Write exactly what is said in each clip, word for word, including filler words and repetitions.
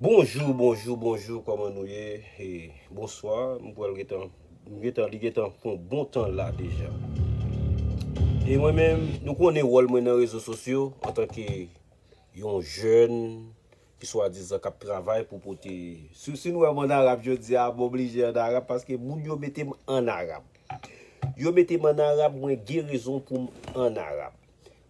Bonjou, bonjou, bonjou, kòman nou ye? E, bonswa, m pral gentan, m gentan, li gentan fè yon bon tan la deja. E mwen menm, nou konnen wòl mwen nan rezo sosyo antanke yon jèn ki swadizan k ap travay pou pote. Si, si nou wè m ann Arab jodi a, m oblije ann Arab paske moun yo mete m ann Arab. Yo mete m ann Arab, mwen gen rezon pou m ann Arab.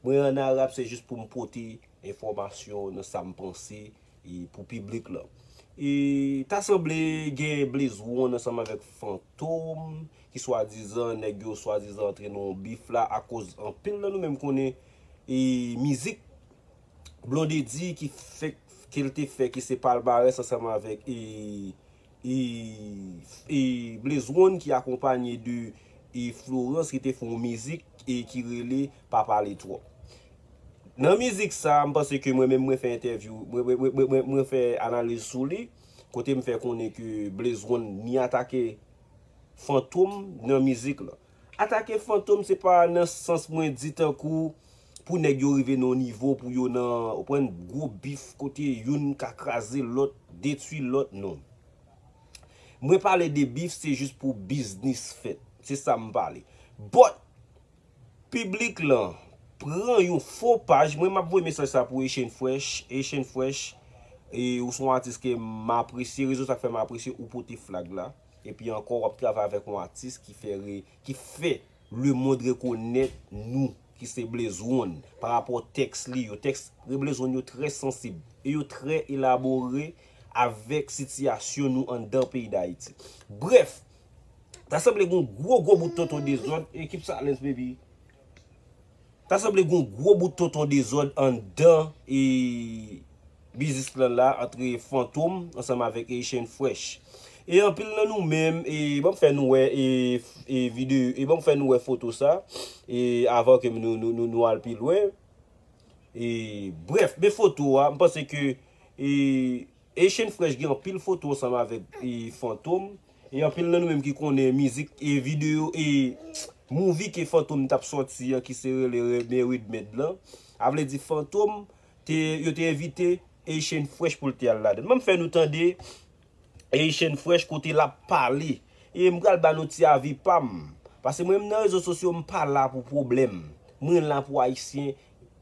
Mwen ann Arab, se jis pou m pote enfòmasyon nan sa m panse e pou piblik lan. E ta sanble gen Blaze One ansanm avèk Fantom, ki swadizan, nèg yo swadizan antre nan yon bif la, akoz anpil nan nou menm konnen e mizik Blondedy ki fè, ke l te fè, ki se Palmarès ansanm avèk e, e, e Blaze One ki akonpanye de e Florence ki te fè yon mizik e ki rele Pa Pale Twòp. Nan mizik sa, m panse ke mwen menm mwen fè entèvyou, mwen, mwen, mwen, mwen, mwen fè analiz sou li, kote m fè konnen ke Blaze One ni atake Fantom nan mizik lan. Atake Fantom se pa nan sans mwen di tankou pou nèg yo rive nan yon nivo pou yo nan, ou konprann, gwo bif kote youn ka kraze lòt, detwi lòt, non. Mwen pale de bif, se jis pou biznis fèt. Se sa m pale. But, piblik lan pran yon fo paj. Mwen, m ap voye mesaj sa pou Haitian Fresh. Haitian Fresh, e, ou se yon atis ke m apresye. Rezon sa k fè m apresye ou pote flag la. Epi ankò, w ap travay avèk yon atis ki fè re, ki fè lemonn rekonèt nou, ki se Blaze One, pa rapò tèks li yo. Tèks Blaze One yo trè sansib e yo trè elabore avèk sitiyasyon nou anndan peyi Dayiti. Brèf, ta sanble gen yon gwo, gwo bout tonton dezòd, ekip Silence Baby. Ta sanble gen yon gwo bout tonton dezòd anndan e biznis lan la, antre Fantom ansanm avèk Haitian Fresh. E anpil nan nou menm, e ban m fè nou wè e, e videyo, e ban m fè nou wè foto sa, e avan ke nou, nou, nou, nou al pi lwen. E, brèf, men foto a, m panse ke e, Haitian Fresh gen anpil foto ansanm avèk e, Fantom. E anpil nan nou menm ki konnen mizik e videyo e movie ke Fantom t ap sòti an ki se rele Re- Married Med lan. A vle di Fantom, te, yo te envite Haitian Fresh pou l te al ladan. Ban m fè nou tande Haitian Fresh kote l ap pale. E m pral ba nou ti avi pa m. Paske mwen menm nan rezo sosyo, m pa la pou pwoblèm. Mwen la pou Ayisyen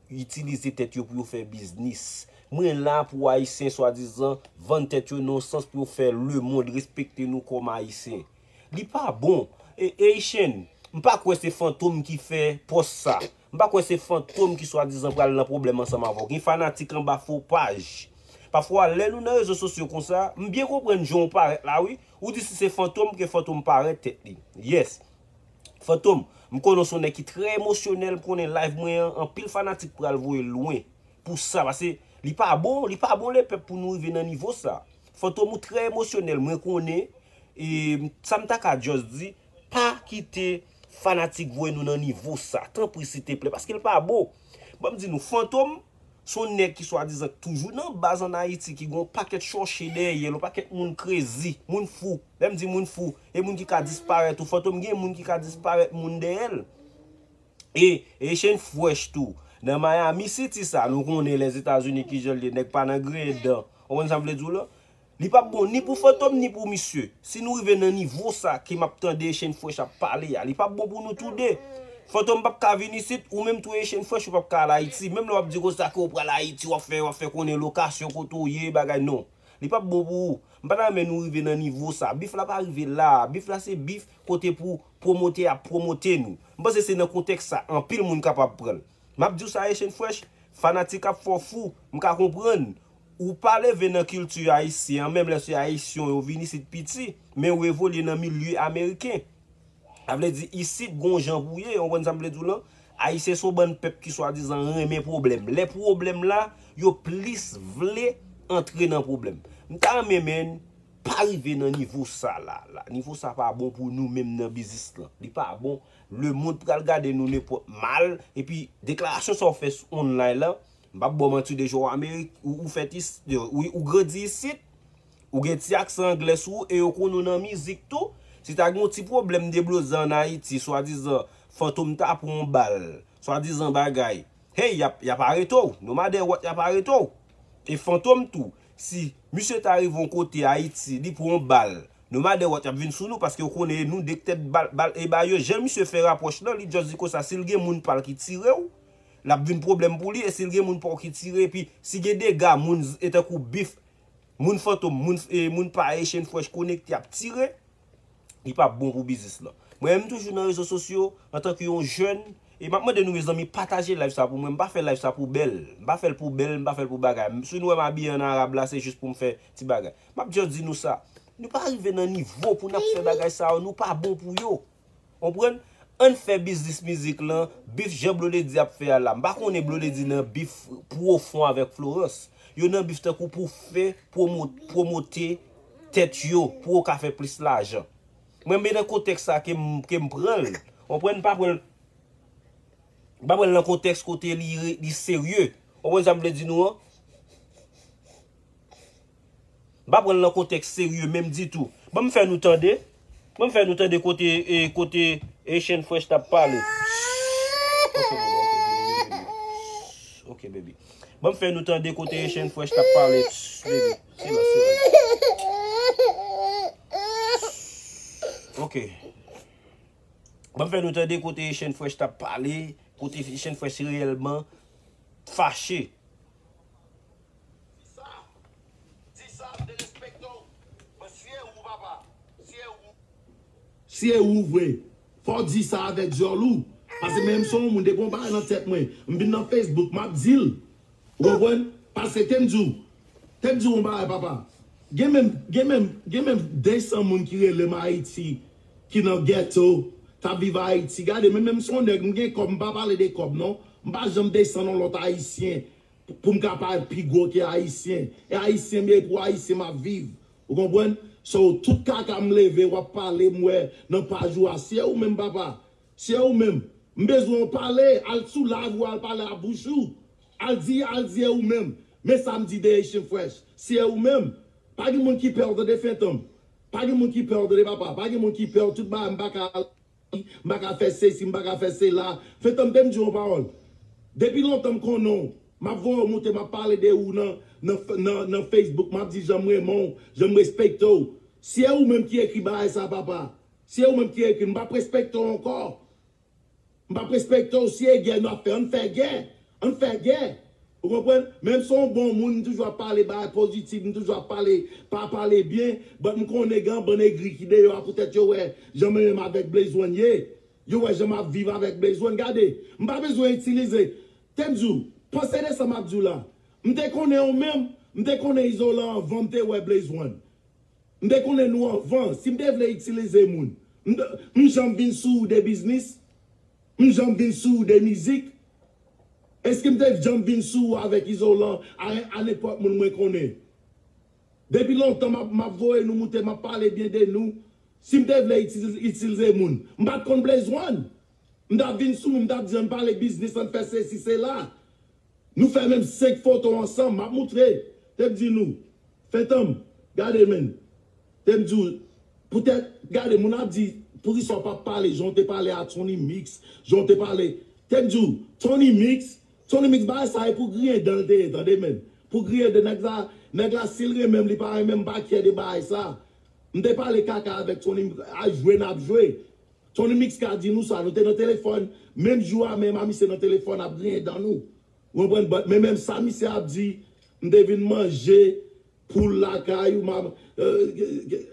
itilize tèt yo pou yo fè biznis. Mwen la pou Ayisyen swadizan vann tèt yo nan yon sans pou yo fè lemonn respekte nou kòm Ayisyen. Li pa bon. E Haitian, m pa kwè se Fantom ki fè pòs sa. M pa kwè se Fantom ki swadizan pral nan pwoblèm ansanm avè w. Gen fanatik anba fo paj. Pafwa, lè nou nan rezo sosyo konsa, m byen konprann jan w parèt la, wi. Ou di si se Fantom, ke Fantom parèt tèt li. Yes. Fantom, m konnen w se yon nèg ki trè emosyonèl, m konnen live mwen an, anpil fanatik pral voye l lwen pou sa, paske li pa bon, li pa bon lepèp pou nou rive nan nivo sa. Fantom ou trè emosyonèl, mwen konnen, e sa m ta ka just di, pa kite fanatik voye nou nan nivo sa, tanpri siteplè, paske l pa bon. Ban m di nou, Fantom, se yon nèg ki swadizan toujou nan baz ann Ayiti, ki gen yon pakèt chòche dèyè l, yon pakèt moun krezi, moun fou. Lè m di moun fou, e moun ki ka disparèt tou. Fantom gen moun ki ka disparèt moun dèyè l. E, e Haitian Fresh tou. Nan Miami City sa, nou konnen Lèzetazini kijan l ye, nèg pa nan griyen dan. Ou konprann sa m vle di w la? Li p ap bon ni pou Fantom ni pou misye. Si nou rive nan nivo sa ke m ap tande Haitian Fresh ap pale a, li p ap bon pou nou toude. Fantom p ap ka vin isit, ou menm tou Haitian Fresh ou p ap ka al Ayiti. Menm lè w ap di konsa ke w pral Ayiti, w ap fè, w ap fè konnen lokasyon kote w ye, bagay, non. Li p ap bon pou ou. M pa ta renmen nou rive nan nivo sa. Bif la pa rive la. Bif la se bif kote pou pwomotè ap pwomote nou. M panse se nan kontèks sa, anpil moun kapab pran l. M ap di w sa, Haitian Fresh, fanatik ap fè w fou, m ka konprann. Ou pa leve nan kilti ayisyen an, menm lè se ayisyen yo vin isit piti, men ou evolye nan milye ameriken. Sa vle di, isit, gon jan pou ye, ou konprann sa m vle di w lan? Ayisyen se yon bann pèp ki swadizan renmen pwoblèm. Lè pwoblèm la, yo plis vle antre nan pwoblèm. M ta renmen, men, pa rive nan nivo sa la, la. Nivo sa pa bon pou nou menm nan biznis lan. Li pa bon. Lemonn pral gade nou nenpòt mal. Epi, deklarasyon sa w fè sou online lan, m p ap ba w manti, deja w Amerik, ou, ou fèt isit, ou, ou grandi isit, ou gen ti aksan anglè sou ou, e yo konn ou nan mizik tou. Si ta gen yon ti pwoblèm debloze ann Ayiti, swadizan Fantom ta pran yon bal, swadizan bagay, hey, y ap, y ap arete w. No matter what, y ap arete w. E Fantom tou. Si misye ta rive yon kote Ayiti, li pran yon bal, no matter what, y ap vin sou nou, paske yo konnen nou de tèt bal, bal e ba yo. Jan misye fè rapwòch lan, li just di konsa, si l gen moun pa l ki tire w, l ap vin pwoblèm pou li, e si l gen moun pa w ki tire, epi si gen dega, moun z- e tankou bif, moun fantom, moun, e, moun pa Haitian Fresh konekte ap tire, li p ap bon pou biznis lan. Mwen menm, m toujou nan rezo sosyo, antanke yon jèn, e m ap mande nou, mezanmi, pataje live sa pou mwen. M pa fè live sa pou bèl. M pa fè l pou bèl, m pa fè l pou bagay. Si nou wè m abiye an arab la, se jis pou m fè ti bagay. M ap just di nou sa. Nou pa rive nan nivo pou n ap fè bagay sa yo, nou pa bon pou yo. Konprann? Ann fè biznis mizik lan, bif jan Blondedy ap fè a la. M pa konnen Blondedy nan bif pwofon avèk Florence. Yo nan bif tankou pou fè pwomo, pwomote tèt yo, pou yo ka fè plis lajan. Mwen, men nan kontèks sa ke m, ke m pran l. Konprann? M pa pran l, m pa pran l nan kontèks kote li, re- li serye. Konprann sa m vle di nou an? M pa pran l nan kontèks serye menm ditou. Ban m fè nou tande. Ban m fè nou tande kote, e, kote Haitian Fresh t ap pale. Ok, baby, ok, baby, baby. Ok, baby. Ban m fè nou tande kote Haitian Fresh t ap pale. Psst, baby. Silans, silans. Ok. Ban m fè nou tande kote Haitian Fresh t ap pale, kote Haitian Fresh reyèlman fache. Si e ou vre, fò w di sa avèk dyòl ou. Paske menm se yon moun, depi yon bagay nan tèt mwen, m vin nan Facebook, m ap di l. Ou konprann? Paske te m di w, te m di w yon bagay, papa. Gen menm, gen menm, gen menm de san moun ki rele m Ayiti, ki nan ghetto, k ap viv Ayiti. Gade, men menm se yon nèg, m gen kòb, m pa pale de kòb, non. M pa janm desann yon lòt Ayisyen pou m ka parèt pi gwo ke Ayisyen. E Ayisyen m ye, pou Ayisyen m ap viv. Ou konprann? So, tout kaka m leve, w ap pale, m wè nan paj ou a. Si e ou menm, papa. Si e ou menm. M bezwen w pale, al sou live ou, al pale a bouch ou. Al di, al di e ou menm. Men sa m di de Haitian Fresh. Si e ou menm. Pa gen moun ki pè w, tande, Fentom. Pa gen moun ki pè w, tande, papa. Pa gen moun ki pè w. Tout bagay, m pa ka al M pa ka fè sesi, m pa ka fè sela. Fentom, te m di yon pawòl. Depi lontan m konnen w, m ap voye w moute, m ap pale de ou nan, nan, nan, nan Facebook, m ap di jan m renmen w, jan m respekte w. Si e ou menm ki ekri bagay sa, papa, si e ou menm ki ekri, m p ap respekte w ankò. M p ap respekte w, si e gè n ap fè, ann fè gè, ann fè gè. Ou konprann? Menm si w yon bon moun, m toujou ap pale bagay pozitif, m toujou ap pale, pa pale byen, but m konnen gen yon bann egri ki deyò a poutèt yo wè jan mwen menm avèk Blaze One ye. Yo wè jan m ap viv avèk Blaze One. Gade, m pa bezwen itilize. Te m di w, panse de sa m ap di w la. M te konnen ou menm, m te konnen Izolan anvan m te wè Blaze One. M te konnen nou anvan. Si m te vle itilize moun, m, m janm vin sou ou de biznis? M janm vin sou ou de mizik? Èske m te janm vin sou ou avèk Izolan, a, a nenpòt moun mwen konnen? Depi lontan, m ap, m ap voye nou moute, m ap pale byen de nou. Si m te vle itilize, itilize moun, m pa t konn Blaze One. M t ap vin sou nou, m t ap di, ann pale biznis, ann fè sesi, sela. Nou fè menm senk foto ansanm, m ap moutre. Te m di nou, Fentom, gade, men. Te m di w, poutèt, gade, moun ap di, poukisa w p ap pale, jan w te pale a Tony Mix, jan w te pale. Te m di w, Tony Mix, Tony Mix, bagay sa e pou griyen dan l te ye, tande, men. Pou griyen dan, nèg la, nèg la, si l renmen m, li pa renmen m, m pa kè de bagay sa. M te pale kaka avèk Tony Mix, a jwe n ap jwe. Tony Mix ka di nou sa, nou te nan telefòn, menm jou a menm a misye nan telefòn ap griyen dan nou. Ou konprann? But, men menm sa misye ap di, m te vin manje poul lakay ou, m ap, e,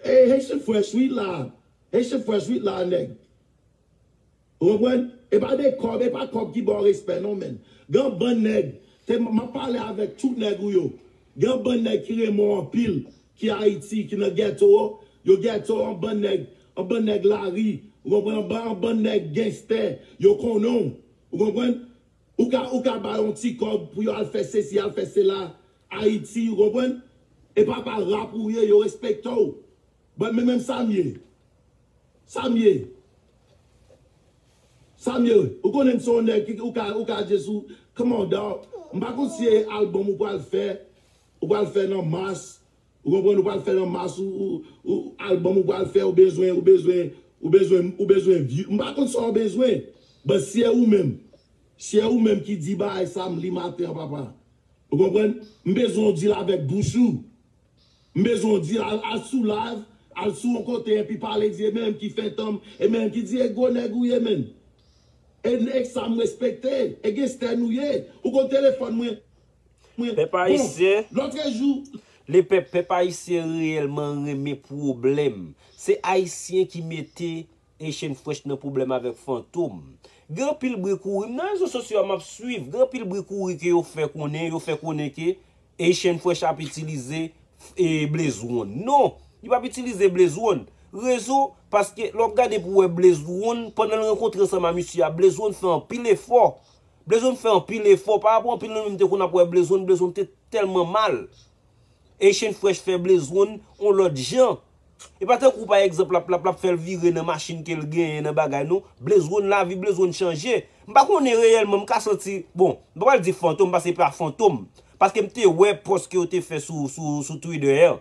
e, Haitian Fresh, wi la. Haitian Fresh, wi la, nèg. Ou konprann? E pa de kòb, e pa kòb ki ba w respè, non, men. Gen yon bann nèg, te, m ap pale avèk tout nèg ou yo. Gen yon bann nèg ki renmen w anpil, ki Ayiti, ki nan ghetto, yo ghetto, yon bann nèg, yon bann nèg lari, ou konprann, yon bann, yon bann nèg gangstè, yo konnen w, ou konprann? Ou ka, ou ka ba yon ti kòb pou yo al fè sesi, al fè sela, Ayiti, ou konprann? E papa rap ou ye, yo respekte w. But men menm sa m ye. Sa m ye. Sa m ye. Ou konnen m se yon nèg ki, ou ka, ou ka just, ou, come on, dawg. M pa konn si e album ou pral fè, ou pral fè nan mas, ou konprann, ou pral fè nan mas, ou, ou, ou album ou pral fè, ou bezwen, ou bezwen, ou bezwen, ou bezwen view. M pa konn sa w bezwen. But si e ou menm, si e ou menm ki di bagay sa, m li maten an, papa. Ou konprann? M bezwen w di l avèk bouch ou. M bezwen w di al, al sou live, al sou yon kote epi pale, di e menm ki fentom, e menm ki di e gwo nèg ou ye menm. E nèg sa m respekte, e genstè nou ye. Ou konn telefòn mwen, mwen. Pèp ayisyen, lòtrejou, le pèp, pèp ayisyen reyèlman renmen pwoblèm. Se ayisyen ki mete Haitian Fresh nan pwoblèm avèk Fantom. Gen anpil bri kouri, m nan rezo sosyo a m ap swiv, gen anpil bri kouri ke yo fè konnen, yo fè konnen ke Haitian Fresh ap itilize e Blaze One. Non, li p ap itilize Blaze One. Rezon, paske lè w ap gade pou w wè Blaze One, pandan l rankontre ansanm a misye a, Blaze One fè anpil efò. Blaze One fè anpil efò. Pa rapò anpil nan nou menm te konn ap wè Blaze One, Blaze One te tèlman mal. Haitian Fresh fè Blaze One on lòt jan. E pa tankou pa egzanp l ap, l ap, l ap fè l vire nan machin ke l genyen nan bagay non. Blaze One, lavi Blaze One chanje. M pa konnen reyèlman, m ka santi, bon, m pa pral di Fantom, paske se pa Fantom. Paske m te wè pòs ke yo te fè sou, sou, sou Twitter an.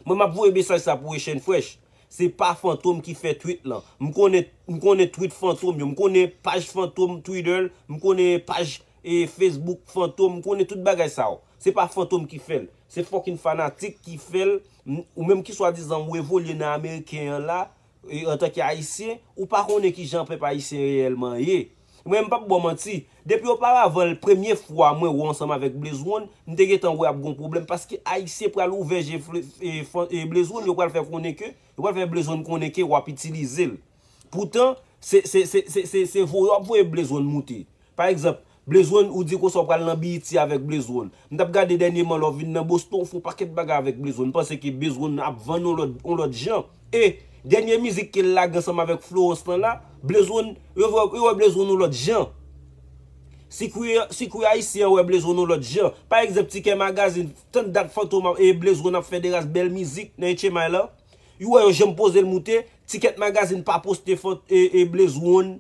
Mwen m ap voye mesaj sa pou Haitian Fresh. Se pa Fantom ki fè tweet lan. M konnen, m konnen tweet Fantom yo. M konnen paj Fantom Twitter. M konnen paj e Facebook Fantom. M konnen tout bagay sa yo. Se pa Fantom ki fè l. Se fucking fanatik ki fè l. M- Ou menm ki swadizan ou evolye nan ameriken an la, e, antanke ayisyen, ou pa konnen kijan pèp ayisyen reyèlman ye. Mwen, m p ap ba w manti. Depi oparavan, premye fwa mwen wè w ansanm avèk Blaze One, m te gentan wè ap gon pwoblèm paske ayisyen pral ouvè je fle- e, fan- e, Blaze One, yo pral fè konnen ke, yo pral fè Blaze One konnen ke w ap itilize l. Poutan, se, se, se, se, se, se voye w ap voye Blaze One moute. Pa egzanp, Blaze One, ou di konsa w pral nan B E T avèk Blaze One. M t ap gade dènyèman lè w vin nan Boston, w fè yon pakèt bagay avèk Blaze One. M panse ke Blaze One ap vann yon lòt, yon lòt jan. E dènye mizik ke l lage ansanm avèk Florence lan la, Blaze One, yo wè, yo wè Blaze One yon lòt jan. Sikwi, sikwi ayisyen an wè Blaze One yon lòt jan. Pa egzanp, Tikè Magazine, tann dat Fantom ap- e Blaze One ap fè de ras bèl mizik nan H M I lan. Yo wè yo janm poze l moute, Tikè Magazine pa poste Fant- e, e Blaze One.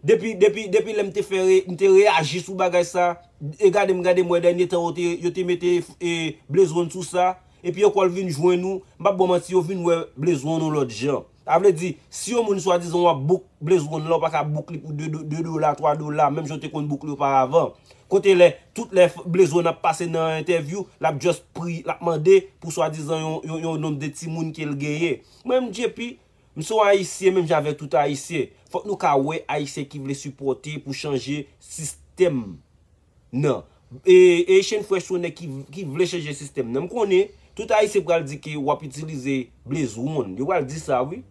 Depi, depi, depi lè m te fè re- m te reyaji sou bagay sa, e gade m, gade m wè dènye tan yo te, yo te mete e Blaze One sou sa, epi ankò l vin jwenn ou, m p ap ba w manti, yo vin wè Blaze One yon lòt jan. Sa vle di, si yon moun swadizan w ap book Blaze One la, ou pa ka book li pou de, de dola, twa dola, menm jan w te konn book li oparavan. Kote lè, tout lè f- Blaze One ap pase nan entèvyou, l ap just pri, l ap mande pou swadizan yon, yon, yon nonb de timoun ke l genyen. Mwen, m J P, m se yon ayisyen, menm jan avèk tout ayisyen. Fòk nou ka wè ayisyen ki vle sipòte pou chanje sistèm nan. E, e Haitian Fresh se yon nèg ki, ki vle chanje sistèm nan. M konnen, tout ayisyen pral di ke w ap itilize Blaze One. Yo pral di sa, wi.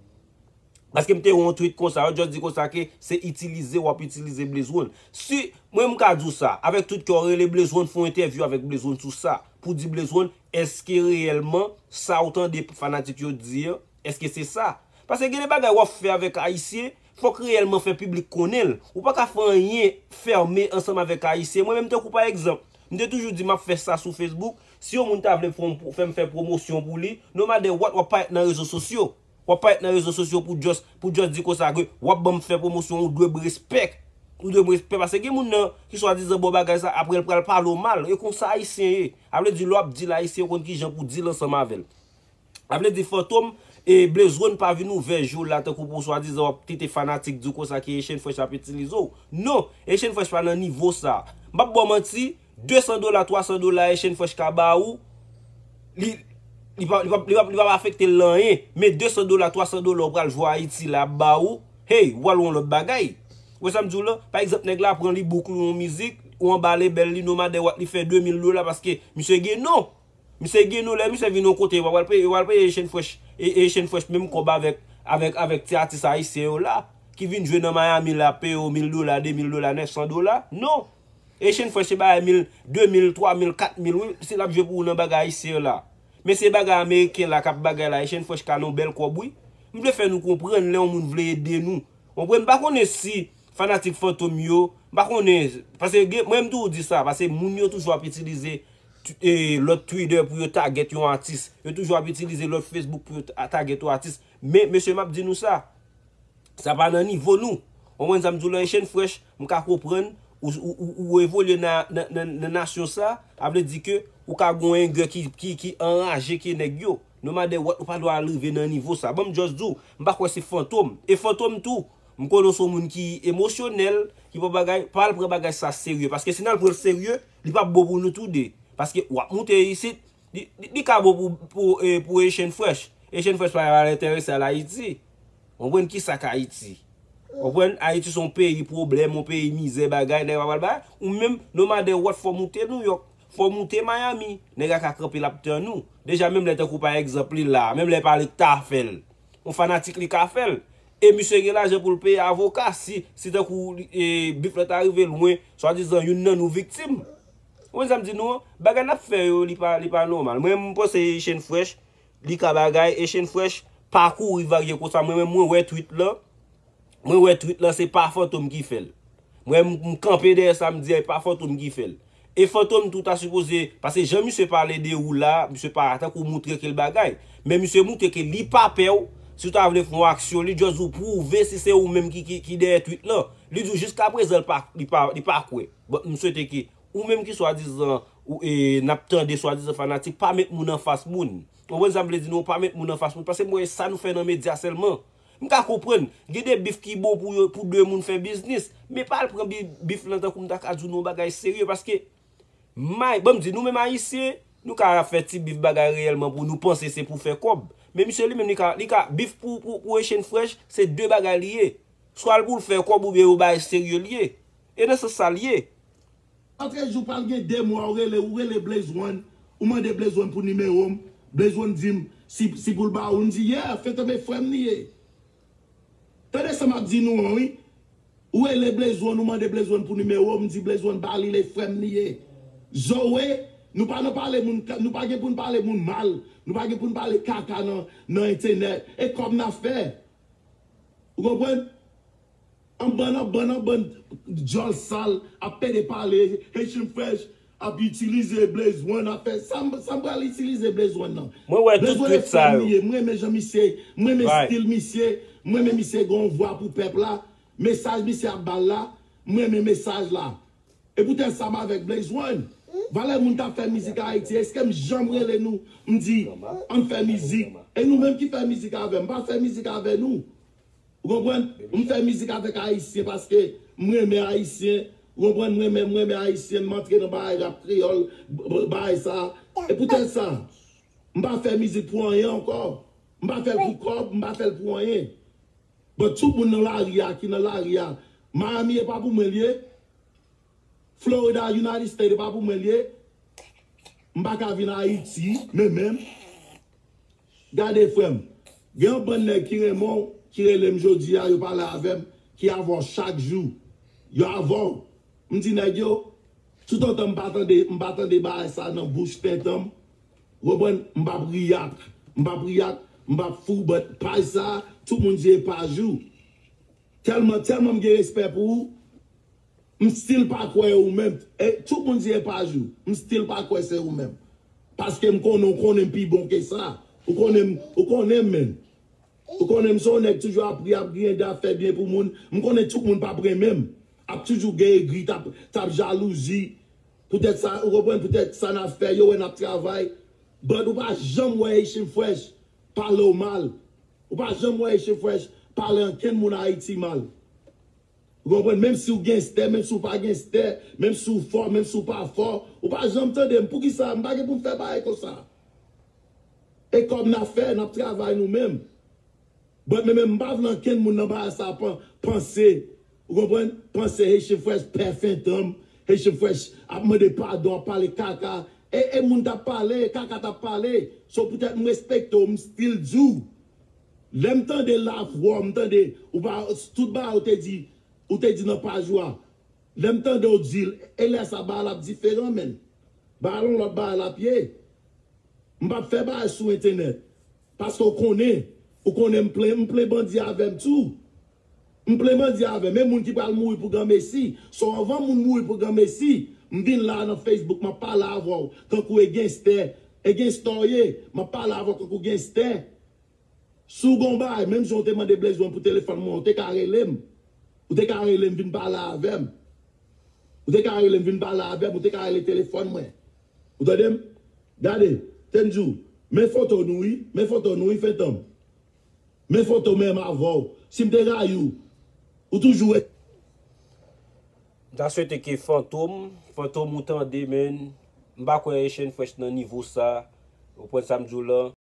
Paske m te wè yon tweet konsa, yo just di konsa ke se itilize, w ap itilize Blaze One. Si, mwen m ka di w sa, avèk tout kè w rele Blaze One, fè yon entèvyou avèk Blaze One sou sa, pou di Blaze One, èske reyèlman sa w tande fanatik yo di an, èske se sa? Paske gen de bagay w ap fè avèk ayisyen, fòk reyèlman fè piblik konnen l. Ou pa ka fè anyen fèmen ansanm avèk ayisyen. Mwen menm, tankou pa egzanp, m te toujou di m ap fè sa sou Facebook, si yon moun ta vle fè, fè m fè pwomosyon pou li, no matter what, w ap parèt nan rezo sosyo. W ap parèt nan rezo sosyo pou just, pou just di konsa ke w ap ban m fè pwomosyon, ou dwe m respè. Ou dwe m respè, paske gen moun nan ki swadizan ba w bagay sa, apre l pral pale w mal. E konsa ayisyen ye. A vle di, lè w ap di l ayisyen, ou konn kijan pou di l ansanm avè l. A vle di, Fantom e Blaze One pa vin ouvè je w la tankou pou swadizan w ap tete fanatik di w konsa ke Haitian Fresh ap itilize w. Non, Haitian Fresh pa nan nivo sa. M p ap ba w manti, de san dola, twa san dola Haitian Fresh ka ba ou, li, li p ap, li p ap, li p ap, li p ap afekte l nan anyen. Men de san dola, twa san dola ou pral jwe Ayiti la ap ba ou, hey, ou pral wè yon lòt bagay. Ou wè sa m di w la? Pa egzanp, nèg la pran li book li yon mizik, ou anba label li, no matter what, li fè de mil dola paske misye gen non. Misye gen non, lè misye vin yon kote, yo pral peye, yo pral peye Haitian Fresh, e, e Haitian Fresh menm kòb avèk, avèk, avèk ti atis ayisyen yo la, ki vin jwe nan Miami la, peye yo mil dola, de mil dola, nèf san dola. Non. Haitian Fresh se bagay mil, de mil, twa mil, kat mil, wi, si l ap jwe pou ou nan bagay ayisyen yo la. Men se bagay ameriken la k ap bagay la, Haitian Fresh ka nan yon bèl kòb, wi. M vle fè nou konprann lè yon moun vle ede nou. Ou konprann? M pa konnen si fanatik Fantom yo, m pa konnen, paske gen, mwen m toujou di sa, paske moun yo toujou ap itilize t- e, lòt Twitter pou yo target yon atis. Yo toujou ap itilize lòt Facebook pou yo ta- target yon atis. Men, mesye, m ap di nou sa. Sa pa nan nivo nou. Ou konprann sa m di w la, Haitian Fresh, m ka konprann ou, ou, ou, ou evolye nan, nan, nan, nan nasyon sa, sa vle di ke ou ka gen yon anger ki, ki, ki anraje ke nèg yo. No matter what, ou pa dwe al rive nan nivo sa. Ban m just di w, m pa kwè se Fantom. E Fantom tou, m konnen w se yon moun ki emosyonèl, ki pran bagay, pa al pran bagay sa serye. Paske si n al pran l serye, li p ap bon pou nou toude. Paske w ap moute isit, Li, li, li ka bon pou, pou, eh, pou Haitian Fresh. Haitian Fresh pa, pa enterese al Ayiti. Konprann ki sa k Ayiti. Konprann, Ayiti se yon peyi pwoblèm, yon peyi mizè, bagay, nèg pa pral bay. Ou menm, no matter what, fò w moute New York, fò w moute Miami, nèg la ka kanpe l ap tann ou. Deja, menm lè tankou pa egzanp li la, menm lè pa li k ta fè l, yon fanatik li ka fè l. E misye gen lajan pou l peye avoka si, si tankou, eh, bif la ta rive lwen, swadizan youn nan nou viktim. Ou konn sa m di nou an? Bagay n ap fè yo, li pa, li pa nòmal. Mwen, m panse Haitian Fresh, li ka bagay, Haitian Fresh pa kouri varye konsa. Mwen menm, mwen wè tweet lan. Mwen wè tweet lan, se pa Fantom ki fè l. Mwen, m, m kanpe dèyè sa, m di, e pa Fantom ki fè l. E Fantom tou ta sipoze, paske jan misye pale de ou la, misye pa tankou moutre ke l bagay. Men misye moutre ke li pa pè w, si w ta vle fè yon aksyon, li just ou pwouve si se ou menm ki, ki, ki dèyè tweet lan. Li di w jiskaprezan, li pa, li pa, li pa kwè. But m swete ke ou menm ki swadizan, ou, e, n ap tande swadizan fanatik, pa met moun anfas moun. Ou konprann sa m vle di nou, pa met moun anfas moun, paske m wè sa nou fè nan medya sèlman. M ka konprann, gen de bif ki bon pou yo, pou de moun fè biznis, men pa al pran bi-, bif lan tankou m ta ka di w nan yon bagay serye, paske may, ban m di, nou menm Ayisyen, nou ka fè ti bif bagay reyèlman pou nou panse se pou fè kòb. Men misye li menm, li ka, li ka bif pou, pou, pou Haitian Fresh, se de bagay li ye. Swa l pou l fè kòb oubyen yon bagay serye li ye. E nan sans sa l ye. Antre jou pral gen de mwa, ou rele, ou rele Blaze One, ou mande Blaze One pou nimewo m, Blaze One di m si, si pou l ba ou, m di, yeah, Fantom e frè m li ye. Tande sa m ap di nou an, wi. Ou rele Blaze One, ou mande Blaze One pou nimewo, m di Blaze One ba li, e frè m li ye. Zoe, nou pa nan pale moun, nou pa gen pou n pale moun mal, nou pa gen pou n pale kaka nan, nan entènèt. E kòb n ap fè. Ou konprann? An bann, an bann, an bann djòl sal ap pede pale, Haitian Fresh ap itilize Blaze One ap fè. Sa m, sa m pral itilize Blaze One nan? Mwen wè tout tweet sa yo. Mwen renmen jan misye, mwen renmen stil misye, mwen renmen misye gen yon vwa pou pèp la. Mesaj misye ap ba l la, mwen renmen mesaj la. E poutèt sa m avèk Blaze One. Valè moun k ap fè mizik Ayiti, èske m janm rele nou, m di, ann fè mizik? E nou menm ki fè mizik avè m, m pa fè mizik avè nou. Ou konprann? M fè mizik avèk Ayisyen paske m renmen Ayisyen. Ou konprann? M renmen, m renmen Ayisyen, m antre nan bagay rap kreyòl, b-, b-, bagay sa. E poutèt sa, m pa fè mizik pou anyen ankò. M pa fè l pou kòb, m pa fè l pou anyen. But tout moun nan lari a, ki nan lari a, Miami e pa pou mwen l ye. Florida, United States, e pa pou mwen l ye. M pa ka vin Ayiti, men menm. Gade, frè m, gen yon bann nèg ki renmen w, ki rele m jodi a, yo pale avè m, ki avè w chak jou. Yo avè w. M di nèg yo, toutotan m pa tande, m pa tande bagay sa nan bouch Fantom, ou konprann, m p ap react. M p ap react, m p ap fou, but paj sa, tout moun di e paj ou. Tèlman, tèlman m gen respè pou ou, m still pa kwè ou menm. E tout moun di e paj ou, m still pa kwè se ou menm. Paske m konnen, ou konnen m pi bon ke sa. Ou konnen m, ou konnen m, menn. Ou konnen m se yon nèg toujou ap ri, ap griyen, ap fè byen pou moun. M konnen tout moun p ap renmen m. Ap toujou gen egri, t ap, t ap jalouzi. Poutèt sa, ou konprann, poutèt sa n ap fè, yo wè n ap travay. But ou pa janm wè Haitian Fresh pale w mal. Ou pa janm wè Haitian Fresh pale ankenn moun Ayiti mal. Ou konprann? Menm si w genstè, menm si w pa genstè, menm si w fò, menm si w pa fò, ou pa janm tande m. Poukisa? M pa gen pou m fè bagay konsa. E kòb n ap fè, n ap travay nou menm. But men, men m pa vle ankenn moun nan bagay sa pan-, panse, ou konprann? Panse Haitian Fresh pè Fantom, Haitian Fresh ap mande padon, ap pale kaka. E, e moun t ap pale, kaka t ap pale. So poutèt m respekte w, m still di w. Lè m tande lavwa w, m tande ou pa, tout bagay ou te di, ou te di nan paj ou a. Lè m tande w di l, e lè sa bagay la ap diferan, menn. Bagay la yon lòt bagay l ap ye. M p ap fè bagay sou entènèt. Paske w konnen, ou konnen m plen, m plen bandi avè m tou. M plen bandi avè m. E moun ki pral mouri pou Granmesi. So anvan moun mouri pou Granmesi, m vin la nan Facebook, m ap pale avè w. Tankou e genstè, e genstè w ye. M ap pale avè w tankou genstè. Si w gen yon bagay, menm jan w te mande Blaze One pou telefòn mwen, ou te ka rele m. Ou te ka rele m, vin pale avè m. Ou te ka rele m, vin pale avè m, ou te ka rele telefòn mwen. Ou tande m? Gade, te m di w, men foto nou wi, men foto nou wi, Fantom. Men foto menm avè w. Si m te rayi w, ou toujou ret. M ta swete ke Fantom, Fantom ou tande, menn. M pa kwè Haitian Fresh nan nivo sa. Ou konprann sa m di w lan?